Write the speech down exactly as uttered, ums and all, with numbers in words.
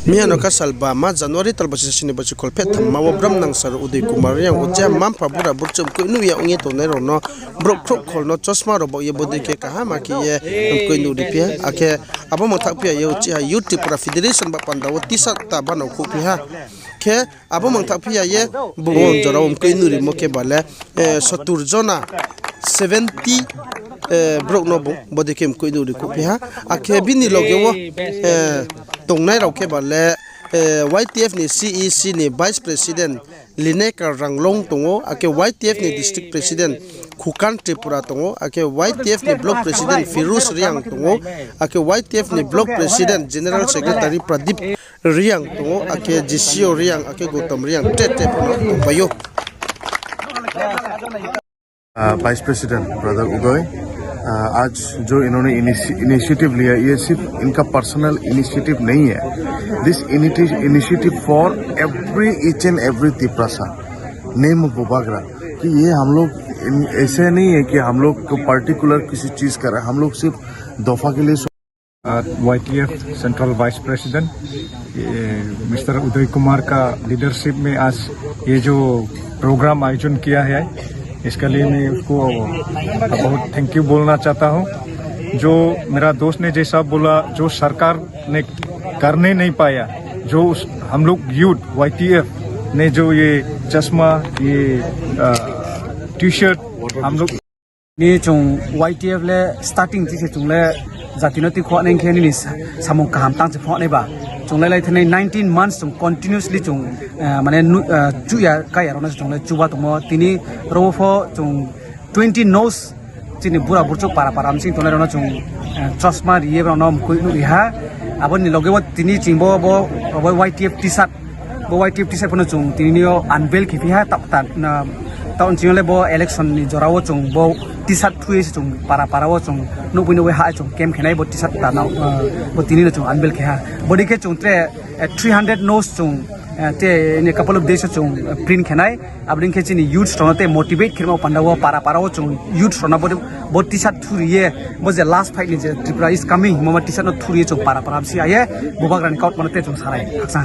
Miya no kasal ba ma January tal bosi sasini bosi kholpheh thamma wo brom nang sar Udoy Kumar Reang uchih ha mma-mpha bura burchouh mkoih nuh ya ong ye tongnai rao no brouh khrouh khol no chosma rao baoh ye bodei khe kaham ma khe ye mkoih nuh riphi ha. Akhe abo mangthaoh phi ya ye uchih ha Youth Tipra Federation ba panda wo T-shirt ta bano khouhphi ha. Khe abo mangthaoh phi ya ye bung wo jora wo mkoih nuh rimo khe ba le sotur jona, seventy brouh no bung bodei khe mkoih nuh ri khouhphi ha. Akhe bini loge wo tongnai rao khe ba le Y T F ni C E C ni Vice President Linekar Ranglong tong ou, akhe Y T F ni District President Khukan Tripura tong ou, akhe Y T F ni Block President Firuz Reang tong ou, akhe Y T F ni Block President General Secretary Pradip Reang tong ou, akhe G C O Reang, akhe Gautam Reang, tre tre pho no tongpai ou. Vice president brother Uday, आज जो इन्होंने इनिशिएटिव लिया, ये सिर्फ इनका personal initiative नहीं है। This initiative for every, each and every Tiprasa, name of Bubagra, कि ये हम लोग ऐसे नहीं है कि हम लोग को पर्टिकुलर किसी चीज कर रहे हैं, हम लोग सिर्फ दफा के लिए। YTF central vice president mister Uday Kumar का लीडरशिप में आज ये जो प्रोग्राम आयोजन किया है, इसके लिए मैं उसको बहुत थैंक यू बोलना चाहता हूँ। जो मेरा दोस्त ने जैसा बोला, जो सरकार ने करने नहीं पाया, जो उस, हम लोग यूथ वाईटीएफ ने जो ये चश्मा, ये टी शर्ट हम लोग Ni chung Y T F le starting chi se chung le jati no tuikhouh nai khe nini samung kaham tang se phoh nai ba. Chung le lai thanai nineteen months chung continuously chung mane chuh ya kái ya rao no se chung le chuba tongmo. Tini ro wo pho chung twenty nose chini bura burchouh para para bsing tongnai rao no chung chosma ri ye brao no mkoih nuh ri ha. Abo ni loge wo tini ching bo, bo Y T F T-shirt, bo Y T F T-shirt pho no chung tini yo unveil khe phi ha. Taoh ching yo le bo election ni jora wo chung bo T-shirt thu ye se chung para para wo chung nuhboi nuhboi ha chung camp khe nai bo T-shirt ta no, bo tini no chung unveil khe ha. Bodei khe chung tre three hundred nose chung te ni couple of days wo chung print khe nai. Abo dei khe chini youths rao no te motivate khe rimo panda wo para para wo chung youths rao no bo T-shirt thu ri ye, bo je last fight ni je Tripura is coming hingmo ma T-shirt no thu ri ye chung para para bsi ha ye Bubagra ni kautma no te chung sa nai. Khaksa.